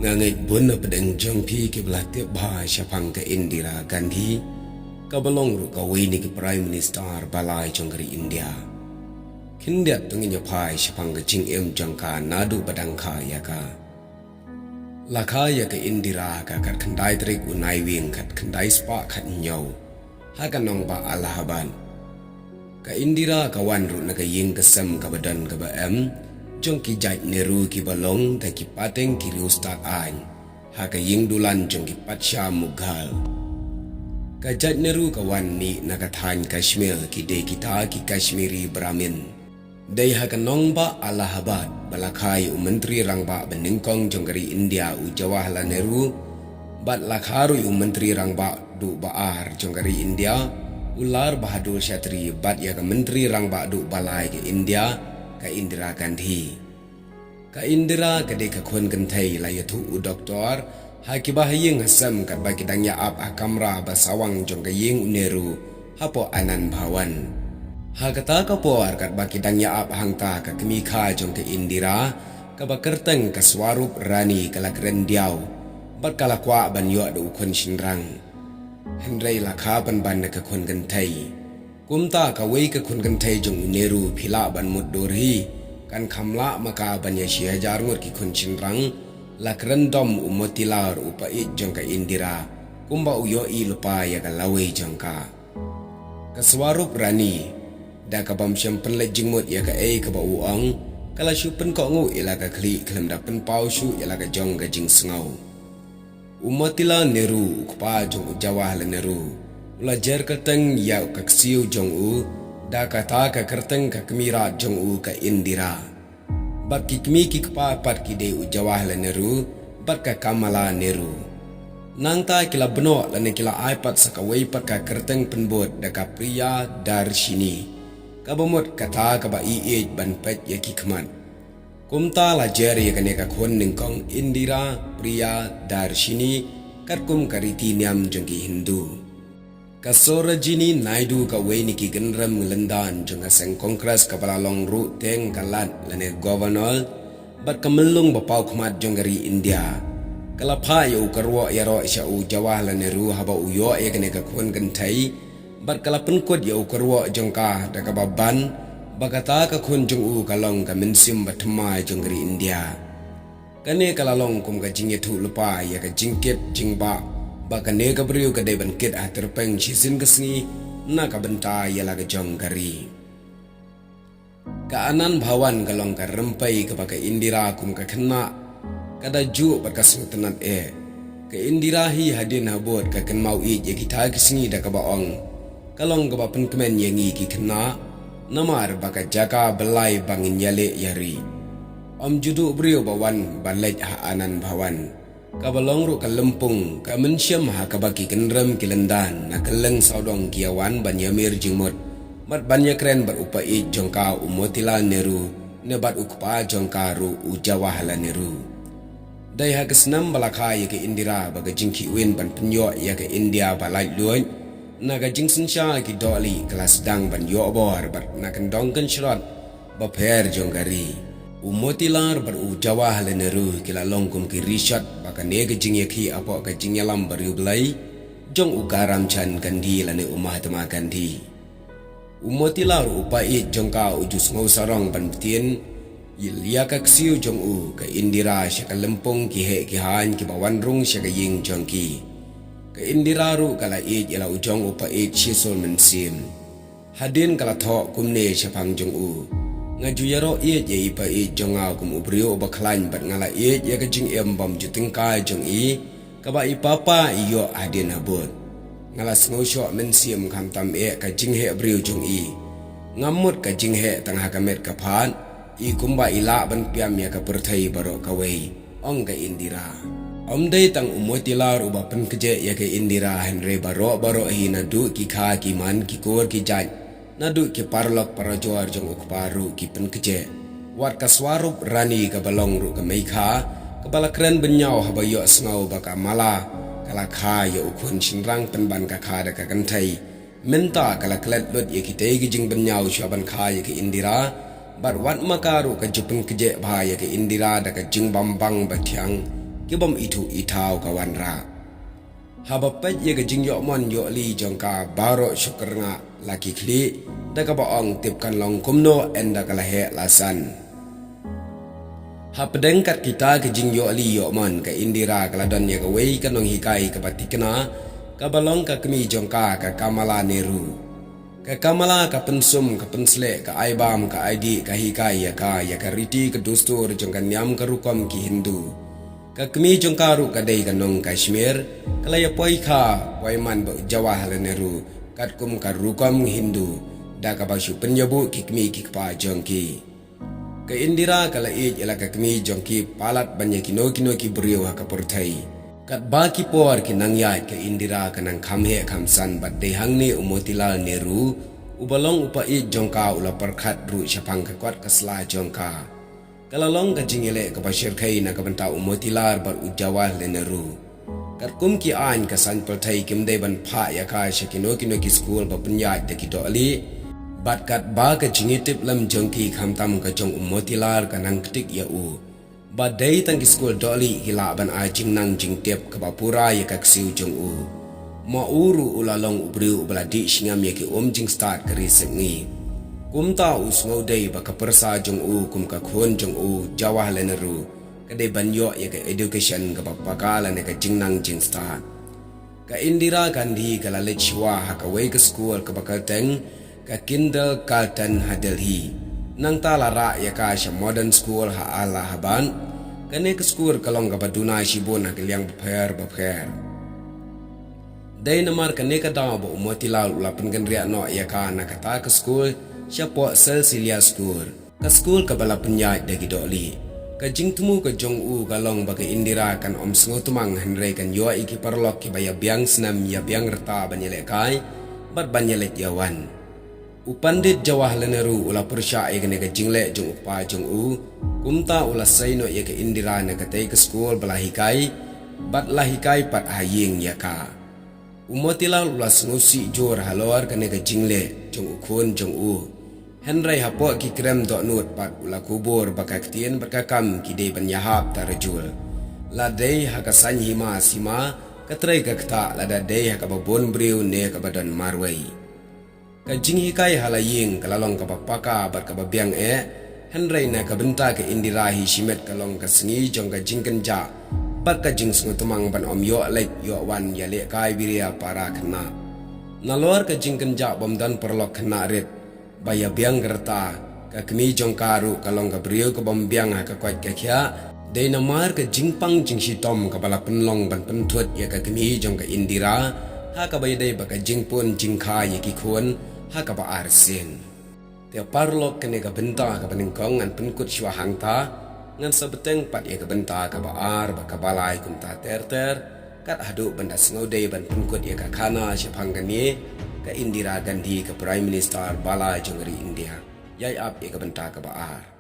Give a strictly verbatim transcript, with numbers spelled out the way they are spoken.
Nga ngeit bun na pdeng jong phi ki ba la tip bha shaphang ka Indira Gandhi, ka ba long ruh kawei na ki Prime Minister ba lai jong ka ri India. Khyndiat to ngin ïa phai shaphang ka jingim jong ka naduh ba dang kha ïa ka. La kha ïa ka Indira ha ka khatkhyndai tarik u Naiwieng khatkhyndai spah khathynñiew ha ka nongbah Allahabad. Ka Indira ka wan ruh na ka ïing ka sem ka ba don ka ba em jong ki jait Nehru ki ba long da ki pateng ki riewstad aiñ ha ka ïing dulan jong ki patsha Mughal. Ka jait Nehru ka wan mih na ka thaiñ Kashmir, ki dei kita ki Kashmiri Brahmin. Dei ha ka nongbah Allahabad ba la kha ïa u Myntri Rangbah ba nyngkong jong ka ri India u Jawaharlal Nehru, bad la kha ruh ïa u Myntri Rangbah duh ba ar jong ka ri India u Lal Bahadur Shastri bad ïa ka Myntri Rangbah duh ba lai ka India ka Indira Gandhi. Ka Indira ka dei ka khun kynthei, la ïathuh u doktor ha ki ba ha ïing ha sem katba ki dang ïa ap ha kamra ba sawang jong ka ïing u Nehru hapoh Anand Bhawan. Ha kata ka por katba ki dang ïa ap hangta, ka kmie kha jong ka Indira ka ba kyrteng ka Swarup Rani ka la kren diaw bad ka la kwah ban ïoh da u khun shynrang. Hynrei la kha pynban da ka khun kynthei. Kumta kawei ka khun kynthei jong u Nehru phi lah ban mutdur hi, kan kham lah ma ka ban ïa shi hajar ngut ki khun shynrang. La kren dom u Motilal u paid jong ka Indira kumba u ïohi lypa ïa ka lawei jong ka. Ka Swarup Rani da ka bym shym pynleit jingmut ïa kaei kaba u ong, ka la shu pynkohnguh ïa la ka khlieh khlem da pynpaw shuh ïa la ka jong ka jingsngew. U Motilal Nehru, u kpa jong u Jawaharlal Nehru, u la jer kyrteng ïa ka ksiew jong u da kata ka kyrteng ka kmie rat jong u ka Indira. Bad ki kmie ki kpa pat ki dei u Jawaharlal Nehru bad ka Kamala Nehru. Nangta ki la bnoh lane ki la ai pat sa kawei pat ka kyrteng pynbud da ka Priyadarshini, ka ba mut kata ka ba ïeit ban peit ïa ki khmat. Kumta la jer ïa kane ka khun nyngkong Indira Priyadarshini katkum ka riti niam jong ki Hindu. Ka Sarojini Naidu, kawei na ki kynrem lyndan jong ka seng Congress ka ba la long ruh teng ka lad lane governor bad ka myllung ba paw khmat jong ka ri India, ka la phah ïa u kyrwoh ïaroh sha u Jawaharlal Nehru haba u ïoh ïa kane ka khun kynthei. Bad ka la pynkut ïa u kyrwoh jong ka da kaba ban ba kata ka khun jong u ka long ka mynsiem ba thymmai jong ka ri India. Kane ka la long kum ka jingïathuhlypa ïa ka jingkit jingbah ba kane ka briew ka dei ban kit ha tyrpeng shisien ka sngi na ka bynta ïa la ka jong ka ri. Ka Anand Bhawan ka long ka rympei kaba ka Indira kum ka khynnah ka da juh bad ka sngewtynnad eh. Ka Indira hi hadien habud ka kynmaw ïeit ïa kita ki sngi da kaba ong, ka long kaba pynkmen ïa ngi ki khynnah, namar ba ka jaka ba lai ba ngin ïaleh ïa ri. Ym ju duh briew ba wan ba leit ha Anand Bhawan, ka ba long ruh ka lympung ka mynsiem ha kaba ki kynrem ki lyndan na kylleng sawdong ki ïa wan ban ïamir jingmut bad ban ïakren bad u paid jong ka u Motilal Nehru ne bad u kpa jong ka ruh u Jawaharlal Nehru. Dei ha ka snem ba la kha ïa ka Indira ba ka jingkhihwin ban pynïoh ïa ka India ba laitluid na ka jingsynshar ki dohlieh ka la sdang ban ïoh bor bad na kyndong kynshlot bapher jong ka ri. U Motilal bad u Jawaharlal Nehru ki la long kum ki rishot ba kane ka jingïakhih hapoh ka jingïalam bariewblei jong u Karamchand Gandhi lane u Mahatma Gandhi. U Motilal u paid jong ka u ju sngew sarong ban btien ïa ka ksiew jong u ka Indira sha ka lympung ki heh ki haiñ ki ba wan rung sha ka ïing jong ki. Ka Indira ruh ka la ïeit ïa la u jong u paid shisien mynsiem. Hadien ka la thoh kumne shaphang jong u, nga ju ïaroh ïeit ïa i paid jong nga kum u briew u ba khlaiñ bad nga la ïeit ïa ka jingim bym ju tyngkai jong i, kaba i papa i ïoh hadien habud. Nga la sngew shoh mynsiem khamtam eh ka jingheh briew jong i. Ngam mut ka jingheh tang ha ka met ka phad, i kumba i lah ban pynïap ïa ka pyrthei baroh kawei, ong ka Indira. Ym dei tang u Motilal u ba pynkjeh ïa ka Indira hynrei baroh baroh hi naduh ki kha ki man ki kur ki jait, naduh ki paralok parajor jong u kpa ruh ki pynkjeh. Wat ka Swarup Rani ka ba long ruh ka meikha, ka ba la kren bynñiaw haba ïohsngew ba ka Mala ka la kha ïa u khun shynrang pynban ka kha da ka kynthei. Mynta ka la klet lut ïa kitei ki jingbynñiaw shuwa ban kha ïa ka Indira. Bad wat ma ka ruh ka ju pynkjeh bha ïa ka Indira da ka jingbam bang ba thiang ki bym ithuh ithaw ka wanrah. Haba peit ïa ka jingïohmon ïohli jong ka, baroh shu kyrngah la ki khlieh, da kaba ong tip kan long kumno ynda ka la heh la san. Hapdeng kat kita ki jingïohli ïohmon, ka Indira ka la don ïa kawei ka nonghikai kaba thikna, kaba long ka kmie jong ka, ka Kamala Nehru. Ka Kamala ka pynsum, ka pynsleh, ka ai bam, ka ai dih, ka hikai ïa ka ïa ka riti ka dustur jong ka niam ka rukom ki Hindu. Ka kmie jong ka ruh ka dei ka nong Kashmir, ka la ïa poi kha poi man bad u Jawaharlal Nehru katkum ka rukom Hindu, da kaba shu pynïabuh ki kmie ki kpa jong ki. Ka Indira ka la ïeit ïa la ka kmie jong ki palat ban ïa kino kino ki briew ha ka pyrthei. Katba ki por ki nang ïaid, ka Indira ka nang kham heh kham san bad dei hangne u Motilal Nehru, uba long u païeit jong ka, u la pyrkhat ruh shaphang ka kot ka sla jong ka. Ka la long ka jingïaleh kaba shyrkhei na ka bynta u Motilal bad u Jawaharlal Nehru. Katkum ki aiñ ka saiñ pyrthei kim dei ban phah ïa ka sha kino kino ki skul ba pynïaid da ki dohlieh. Bad katba ka jingïatiplem jong ki, khamtam ka jong u Motilal, ka nang ktik ïa u ba dei tang ki skul dohlieh ki lah ban ai jingnang jingtip kaba pura ïa ka ksiew jong u. Ma u ruh u la long u briew uba la dih shngam ïa ki um jingstad ka ri Sydney. Kumta u sngewdei ba ka pyrsa jong u kum ka khun jong u Jawaharlal Nehru ka dei ban ïoh ïa ka education kaba paka lane ka jingnang jingstad. Ka Indira Gandhi ka la leit shuwa ha kawei ka skul kaba kyrteng ka Kindergarten ha Delhi. Nangta la rah ïa ka sha Modern School ha Allahabad. Kane ka skul ka long kaba duna shibun ha ki liang bapher bapher. Dei namar kane ka daw ba u Motilal u la pynkynriah noh ïa ka na kata ka skul shapoh Cecilia School, ka skul kaba la pynïaid da ki dohlieh. Ka jingthmu ka jong u ka long ba ka Indira kan ym sngewtmang, hynrei kan ïoh ïa ki paralok kiba ïa biang snem, ïa biang rta ban ïalehkai bad ban ïaleit ïawan. U Pandit Jawaharlal Nehru u la pyrshah ïa kane ka jingleh jong u kpa jong u. Kumta u la sei noh ïa ka Indira na katei ka skul ba la hikai, bad la hikai pat ha ïing ïa ka. U Motilal u la sngewsih jur halor kane ka jingleh jong u khun jong u. Hynrei hapoh ki krem dohnud pat u la kubur ba ka ktien bad ka kam ki dei ban ïahap tarajul. La dei ha ka saiñ hima sima, ka trei ka ktah, lada dei ha kaba bun briew ne kaba don marwei. Ka jinghikai ha la ïing ka la long kaba paka bad kaba biang eh, hynrei na ka bynta ka Indira hi shimet ka long ka sngi jong ka jingkynjah bad ka jingsngewtmang ban ym ïoh leit ïoh wan ïalehkai biria para khynnah. Nalor ka jingkynjah bym don paralok khynnah rit ba ïa biang rta, ka kmie jong ka ruh ka long ka briew ka bym biang ha ka koit ka khiah. Dei namar ka jingpang jingshitom kaba la pynlong ban pynthut ïa ka kmie jong ka Indira, ha kaba ïadei bad ka jingpun jingkha ïa ki khun ha kaba arsien. Te paralok, kane ka bynta kaba nyngkong ngan pynkut shuwa hangta, ngan sa bteng pat ïa ka bynta kaba ar bad kaba lai kumta ter ter, kat haduh ban da sngewdei ban pynkut ïa ka khana shaphang kane ka Indira Gandhi ka Prime Minister ba la jong ka ri India. Ïai ap ïa ka bynta kaba ar.